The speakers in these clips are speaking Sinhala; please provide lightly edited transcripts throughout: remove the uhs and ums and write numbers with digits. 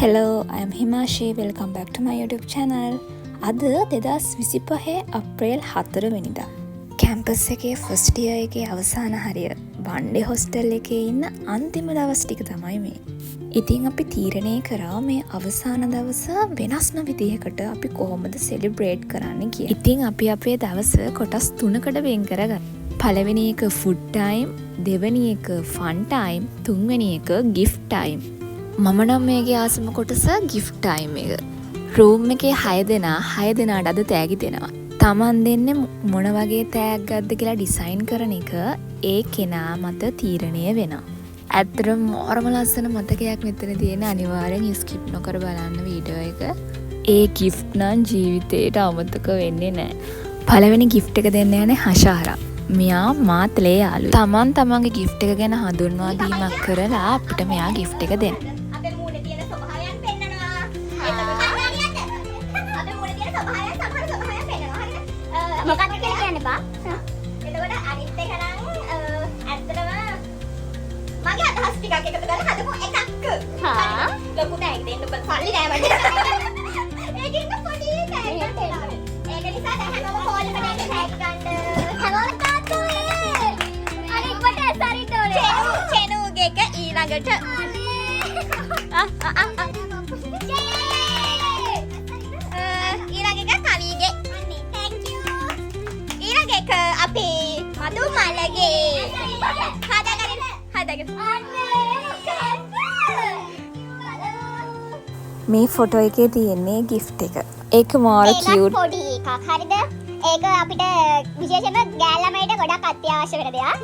Hello, I am Himashi. Welcome back to my YouTube channel. අද 2025 අප්‍රේල් 4 වෙනිදා. කැම්පස් එකේ ෆස්ට් ඉයර් එකේ අවසාන හරිය, වන් ඩේ හොස්ටල් එකේ ඉන්න අන්තිම දවස් ටික තමයි මේ. ඉතින් අපි තීරණය කරා මේ අවසාන දවස වෙනස්ම විදිහකට අපි කොහොමද සෙලිබ්‍රේට් කරන්න කියලා. ඉතින් අපි අපේ දවස කොටස් තුනකට වෙන් කරගත්තා. පළවෙනි එක ෆුඩ් ටයිම්, දෙවෙනි එක ෆන් ටයිම්, තුන්වෙනි එක ගිෆ්ට් ටයිම්. මම නම් මේකේ ආසම කොටස ගිෆ්ට් ටයිම් එක. රූම් එකේ හය දෙනා, හය දෙනාට අද තෑගි දෙනවා. තමන් දෙන්නේ මොන වගේ තෑග්ගක්ද කියලා ඩිසයින් කරන එක ඒ කෙනා මත තීරණය වෙනවා. ඇත්තටම මාරම ලස්සන මතකයක් මෙතන තියෙන. අනිවාර්යෙන් ස්කිප් නොකර බලන්න වීඩියෝ එක. ඒ ගිෆ්ට් නම් ජීවිතේට අමතක වෙන්නේ නෑ. පළවෙනි ගිෆ්ට් එක දෙන්න යන්නේ හෂාරා. මෙයා මාතලේ යාළුවෙක්. තමන් තමන්ගේ ගිෆ්ට් එක ගැන හඳුන්වා දීමක් කරලා අපිට මෙයා ගිෆ්ට් එක දෙන්න. අපේ මූණේ තියෙන ස්වභාවයන් පෙන්නනවා. එතකොට අපේ මූණේ තියෙන ස්වභාවයන්, සමහර ස්වභාවයන් පෙන්නනවා. හරිද? මොකක්ද කියලා කියන්න එපා. එතකොට අනිත් එක නම් ඇත්තටම මගේ අදහස් ටිකක් එකතු කරලා හදපු එකක්. හා. හරිද? ලොකු තෑගි දෙන්න ඔබ සල්ලි නෑ මට. ඒකින් පොඩි තෑග්ගක් දෙන්න. ඒක නිසා දැන් හැමෝම කෝල් එකට එන්න තෑගි ගන්න. හැමෝම තාත්තා අනේ මට ඇස් අරින්න ඕනේ. චෙනු, චෙනුගේ එක ඊළඟට. ආ ආ ආ. ඊළඟ එක කවිගේ. Thank you. ඊළඟ එක අපේ මధు මලගේ. හදාගන්න හදාගන්න. අනේ මොකක්ද? මේ ෆොටෝ එකේ තියෙන්නේ ගිෆ්ට් එක. ඒක මාර ඒකත් කියුට්. පොඩි එකක්, හරිද? ඒක අපිට විශේෂයෙන්ම ගෑල් ළමයිට ගොඩක් අත්‍යවශ්‍ය වෙන දෙයක්.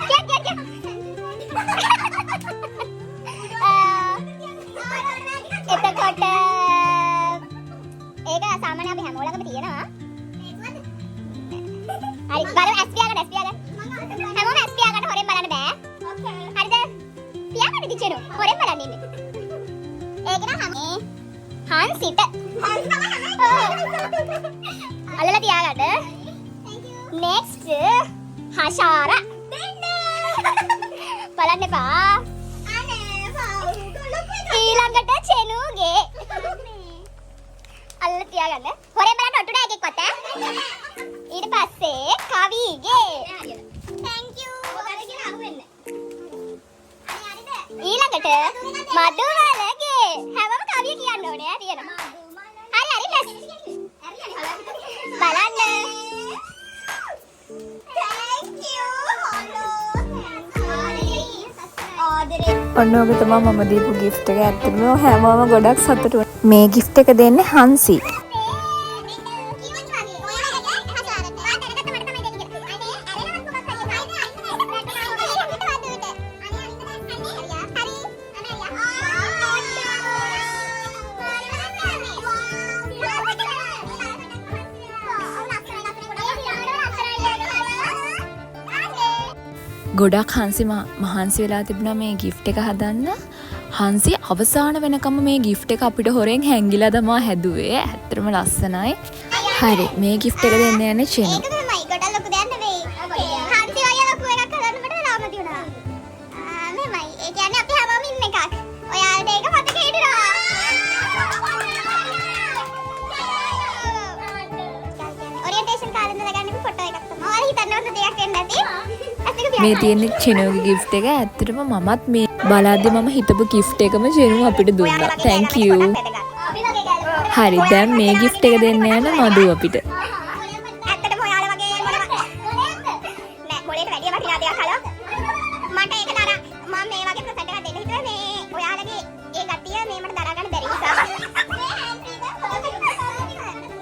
කියන්න කියන්න කියන්න. එතකොට ඒක සාමාන්‍ය අපි හැමෝම ළඟම තියෙනවා. හරි, බලමු. ඇස් පියාගන්න, ඇස් පියාගන්න. හැමෝම ඇස් පියාගන්න, හොරෙන් බලන්න බෑ. හරිද? පියාගන්න දිචෙනු. හොරෙන් බලන්න ඉන්නේ. ඒක නම් හැම හන්සිට. අල්ලලා තියාගන්න. Next හෂාර. බලන්න එපා. ඊළඟට චෙනුගේ. අල්ලලා තියාගන්න. හොරෙන් බලන්න ඔට්ටු නෑ එකෙක්වත් ඈ. ඊට පස්සේ කවිගේ. Thank you. ඔයාලා කියලා අහුවෙන්න. ඊළඟට මధుමලගේ. හැමෝම කවිය කියන්න ඕනේ ඈ, තියෙනවා. හරි හරි, ලස්. බලන්න. Thank you. Hello. ආදරේ. ඔන්න ඔක තමයි මම දීපු ගිෆ්ට් එක. ඇත්තටම හැමෝම ගොඩක් සතුටු වුණා. මේ ගිෆ්ට් එක දෙන්නේ හන්සි. ගොඩක් හන්සි මහන්සි වෙලා තිබුණා මේ ගිෆ්ට් එක හදන්න. හන්සි අවසාන වෙනකම මේ ගිෆ්ට් එක අපිට හොරෙන් හැංගිලා තමා හැදුවේ. ඇත්තටම ලස්සනයි. හරි, මේ ගිෆ්ට් එක දෙන්න යන්නේ චෙනු. ඒක තමයි, ගොඩක් ලොකු දෙයක් නෙවෙයි. හන්සි වගේ ලොකු එකක් හදන්න මට වෙලාව මදි වුණා. ආ, මෙහෙමයි. ඒ කියන්නේ අපි හැමෝම ඉන්න එකක්. ඔයාලට ඒක මතක හිටිනවා. ඔරියන්ටේෂන් කාලේ ඉඳලා ගන්න ෆොටෝ එකක් තමයි. ඔයාලා හිතන්න හොඳ දෙයක් වෙන්න ඇති. ඇස් දෙක මේ පියාගන්න. තියෙන චෙනුගේ ගිෆ්ට් එක. ඇත්තටම මමත් මේ බලද්දි මම හිතපු ගිෆ්ට් එකම චෙනු අපිට දුන්නා. Thank you. අපි වගේ ගෑලු. හරි, දැන් මේ ගිෆ්ට් එක දෙන්න යන මధు අපිට. ඇත්තටම ඔයාලා වගේ මොනවා නෑ, මොලේට වැඩිය වටිනා දෙයක් හලෝ. මට ඒක දරා, මම මේ වගේ ප්‍රසන්ට් එකක් දෙන්න හිතුවේ මේ ඔයාලගේ ඒ ගතිය මේ මට දරා ගන්න බැරි නිසා.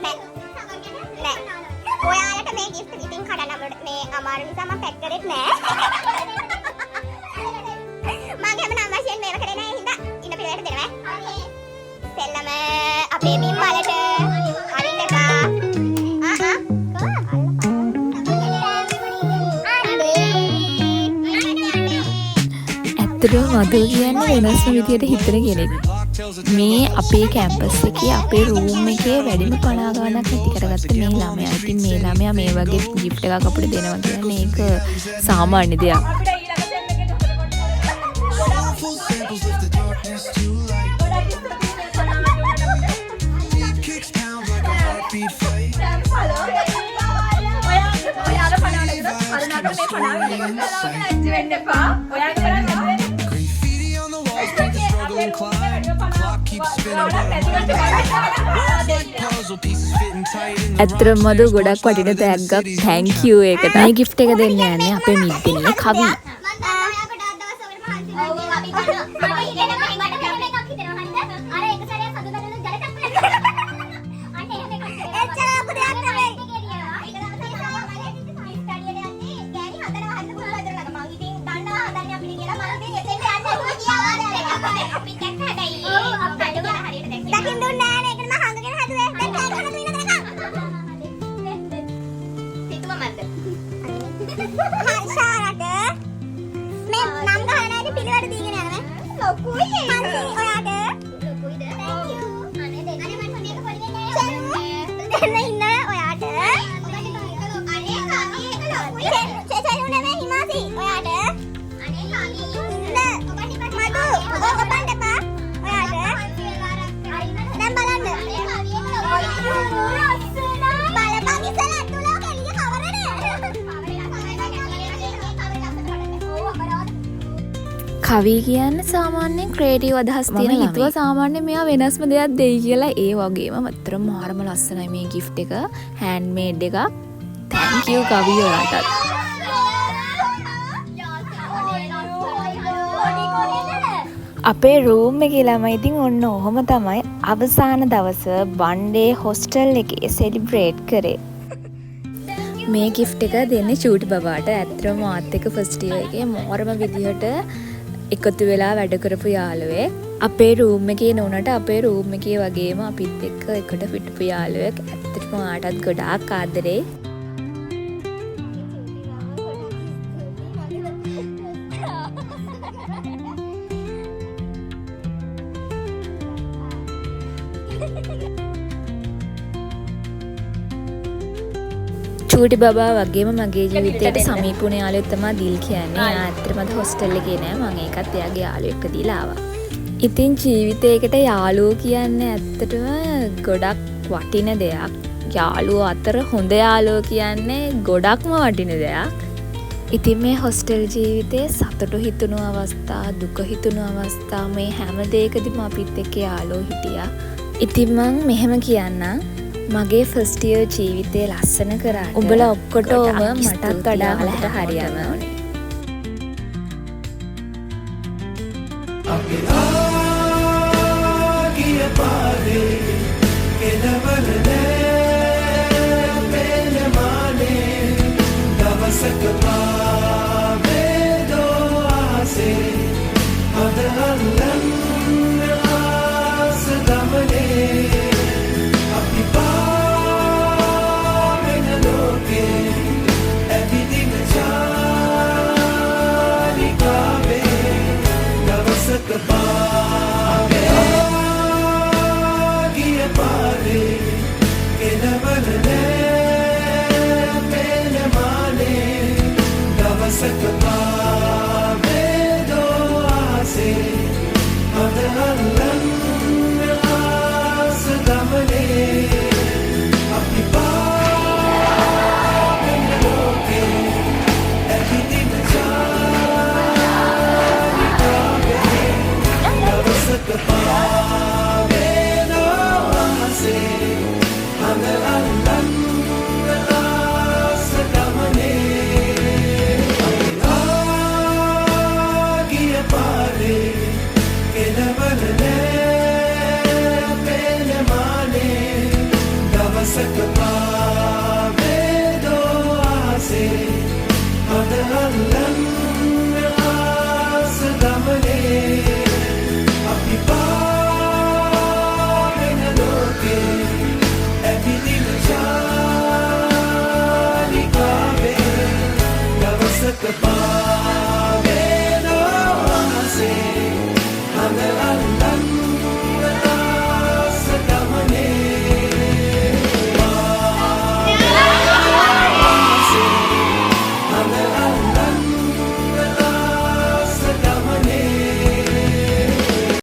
නෑ නෑ, ඔයාලට මේ ගිෆ්ට් ඉතින් කඩන්න මේ අමාරු නිසා මම පැක් කරෙත් නෑ. මගේ හැම නම් වශයෙන් මේව කරේ නෑ, ඒ හින්දා ඉන්න පිළිවෙලට දෙනවා ඈ. සෙල්ලම අපේ මින් මලට අරින්න එපා. ආ ආ. අනේ. ඇත්තටම මధు කියන්නේ වෙනස්ම විදියට හිතන කෙනෙක්. මේ අපේ කැම්පස් එකේ අපේ රූම් එකේ වැඩිම පනා ගාණක් ඇති කරගත්ත මේ ළමයා. ඉතින් මේ ළමයා මේ වගේ ගිෆ්ට් එකක් අපිට දෙනවා කියන්නේ ඒක සාමාන්‍ය දෙයක්. Soulful samples lift the dark. Darkness to light. Beat kicks pound like a heartbeat fight. ඔයාලා පනවනකොට කරුණාකර මේ පනාව Insight. වෙන්න එපා. ඔයාගේ පනාව නැති වෙන්න. Graffiti on the walls, start the struggle and climb. Clock keeps spinning, but words like puzzle pieces fitting tight in the ඇත්තටම මధు ගොඩක් වටින තෑග්ගක්. Thank you ඒකට. මේ ගිෆ්ට් එක දෙන්න යන්නේ අපේ මිද්දෙනිය කවි. මං දන්නවා ඔයා ගොඩාක් දවස් ඔකට මහන්සි වෙනවා. ඔව් අපි දන්නවා. මට හිතෙනවා මට මෙහෙම එකක් හිතෙනවා හරිද? අර එක සැරයක් සතුටු වෙන ජල චක්‍රයක්. අන්න එහෙම එකක් හිතෙනවා. එච්චර ලොකු දෙයක් නෙමෙයි. එක දවසක් මම ස්ටඩියට යද්දී ගෑණි හදනවා හරිද කුණු වතුර ළඟ. මං ඉතින් දන්නවා හදන්නේ අපිට කියලා. මං ඉතින් එතෙන්ට යන්නේ නැතුව ගියා. අපිත් දැක්ක හැබැයි. ඔව් අපි කියලා හරියට දැක්කේ. දකින්න දුන්නේ නෑ නේ. ඒකට මං හංගගෙන හැදුවේ. දැන් කෑ ගහන තුන ඉන්නකම්. සිතුම මන්ද. හරි ශාරට මේ නම් ගහන අයට පිළිවෙලට දීගෙන යනවා. ලොකුයි ඒක. හරි ඔයාට ලොකුයිද? Thank you. අනේ දෙන්න. අනේ මට මේක පොඩි වෙන්නේ චෙනු දෙන්න ඉන්න ඔයාට. අනේ කවි ඒක ලොකුයි. චෙනු නෙමෙයි හිමාසි ඔයාට. අනේ කවි. ඉන්න මధు ඔක ඔබන්න එපා ඔයාට. දැන් බලන්න. අනේ කවි ඒක ලොකුයි. බලපන් ඉස්සෙල්ලා ඇතුළ ඔක එළිය කවරනේ. කවි කියන්නේ සාමාන්‍යයෙන් ක්‍රියේටිව් අදහස් තියෙන මම හිතුවා සාමාන්‍යයෙන් මෙයා වෙනස්ම දෙයක් දෙයි කියලා. ඒ වගේම ඇත්තටම මාරම ලස්සනයි මේ ගිෆ්ට් එක. හෑන්ඩ් මේඩ් එකක්. Thank you කවි ඔයාටත්. අපේ රූම් එකේ ළමයි ඉතින් ඔන්න ඔහොම තමයි අවසාන දවස වන් ඩේ හොස්ටල් එකේ සෙලිබ්‍රේට් කරේ. මේ ගිෆ්ට් එක දෙන්නේ චූටි බබාට. ඇත්තටම මාත් එක්ක ෆස්ට් ඉයර් එකේ මාරම විදිහට එකතු වෙලා වැඩ කරපු යාළුවෙක්. අපේ රූම් එකේ නෝනට අපේ රූම් එකේ වගේම අපිත් එක්ක එකට හිටපු යාළුවෙක්. ඇත්තටම ඔයාටත් ගොඩාක් ආදරේ. චූටි බබා වගේම මගේ ජීවිතයට සමීප වුණ යාළුවෙක් තමයි දිල් කියන්නේ. එයා ඇත්තටම අද හොස්ටල් එකේ නෑ. මං ඒකත් එයාගේ යාළුවෙක්ට දීලා ආවා. ඉතින් ජීවිතේකට යාළුවෝ කියන්නේ ඇත්තටම ගොඩක් වටින දෙයක්. යාළුවෝ අතර හොඳ යාළුවෝ කියන්නේ ගොඩක්ම වටින දෙයක්. ඉතින් මේ හොස්ටල් ජීවිතේ සතුටු හිතුණු අවස්ථා, දුක හිතුණු අවස්ථා මේ හැම දෙයකදීම අපිත් එක්ක යාළුවෝ හිටියා. ඉතින් මං මෙහෙම කියන්නම්, මගේ ෆස්ට් ඉයර් ජීවිතේ ලස්සන කරාට උඹලා ඔක්කොටම ගොඩාක් මටත් ස්තුතියි වඩා ඔයාලා හොඳට හරියන්න හැමෝටම. ඕනේ. අපි ආ ගිය පාරේ කෙලවර නෑ පේන මානේ දවසක පාවේදෝ ආසේ හද අල්ලන්න ආස ගමනේ අපි පාවෙන ලෝකේ ඇවිදින චාරිකාවේ දවසක පාවේ ගිය පාරේ කෙලවර නෑ පේන මානේ දවසක පාවේදෝ ආසේ හද අල්ලන්න ආස ගමනේ අපි පාවෙන ලෝකේ ඇවිදින චාරිකාවේ දවසක පාවේදෝ ආසේ හඳ අල්ලන්න ආස ගමනේ අපි ආ ගිය පාරේ කෙලවර නෑ පේන මානේ දවසක